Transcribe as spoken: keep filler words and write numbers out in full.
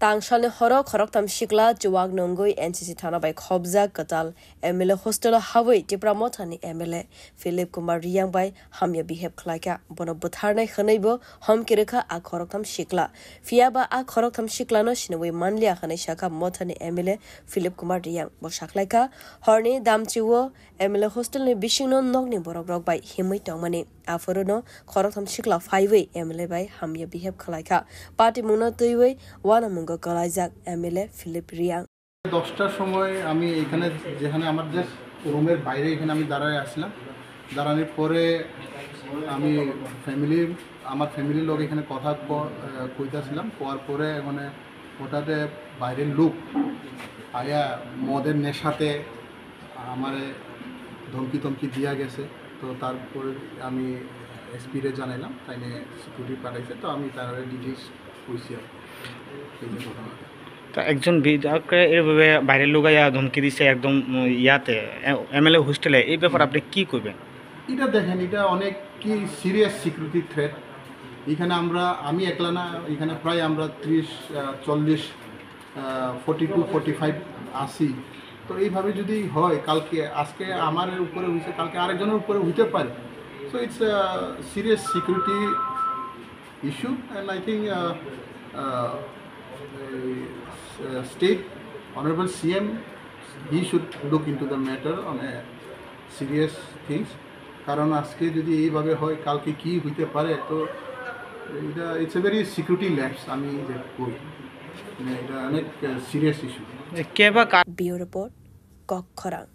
Tangsalni horo khoroktham sikla chuwak nungwi N C C thana bai khobjak kwtal M L A hostel-o habwi Tipra Mothani M L A Philip Kumar Riyang bai hamya behave khlaikha. Bono butharnai hwnwibo homki rwkha a khoroktham sikla. Phiya ba a khoroktham siklano siniwi manliya hwnwi sakha Mothani M L A Philip Kumar Riyang. Bo saklaikha, horni damchio M L A hostel-ni bisingno nokni borokrok bai himwi tongmani. Aphuru no khoroktham sikla phaiwi M L A bai hamya behave khlaikha. Patimungno twiwi wanamungo kwlaijak M L A Philip Riyang. দশটার সময় আমি এখানে, যেখানে আমার জাস্ট রুমের বাইরে এখানে আমি দাঁড়ায় আসলাম। দাঁড়ানোর পরে আমি ফ্যামিলি, আমার ফ্যামিলির লোক এখানে কথা ক-, আহ, কইতাছিলাম। কওয়ার পরে মানে হঠাৎ বাইরের লোক আয়া মদের নেশাতে আমারে ধমকি টমকি দিয়া গেছে। তো তারপরে আমি এসপি রে জানাইলাম, তাই নিয়ে সিকিউরিটি পাঠাইছে। তো আমি তার ডিটেলস কইছি আর কি, এই যে ঘটনাটা। তা একজন বিধায়ককে এইভাবে বাইরে লুকাইয়া ধমকি দিছে একদম, উম, ইয়াতে, এ-, এমএলএ হোস্টেলে, এই ব্যাপারে আপনি কি কইবেন? এটা দেখেন, এটা অনেক কি সিরিয়াস সিকিউরিটি থ্রেট। এখানে আমরা, আমি একলা না, এখানে প্রায় আমরা ত্রিশ, আহ, চল্লিশ, আহ, ফর্টি টু, ফর্টি ফাইভ আছি। তো এইভাবে যদি হয়, কালকে, আজকে আমার উপরে হইছে, কালকে আরেকজনের উপরে হইতে পারে। So it's a serious security issue, and I think, uh, uh, uh, state honorable C M, he should look into the matter on a serious things. কারণ আজকে যদি এইভাবে হয়, কালকে কি হইতে পারে, তো এটা, it's a very security lapse, আমি যে কই, মানে, এটা অনেক সিরিয়াস ইস্যু। যে কে বা কার Bureau Report, Kokkhorang.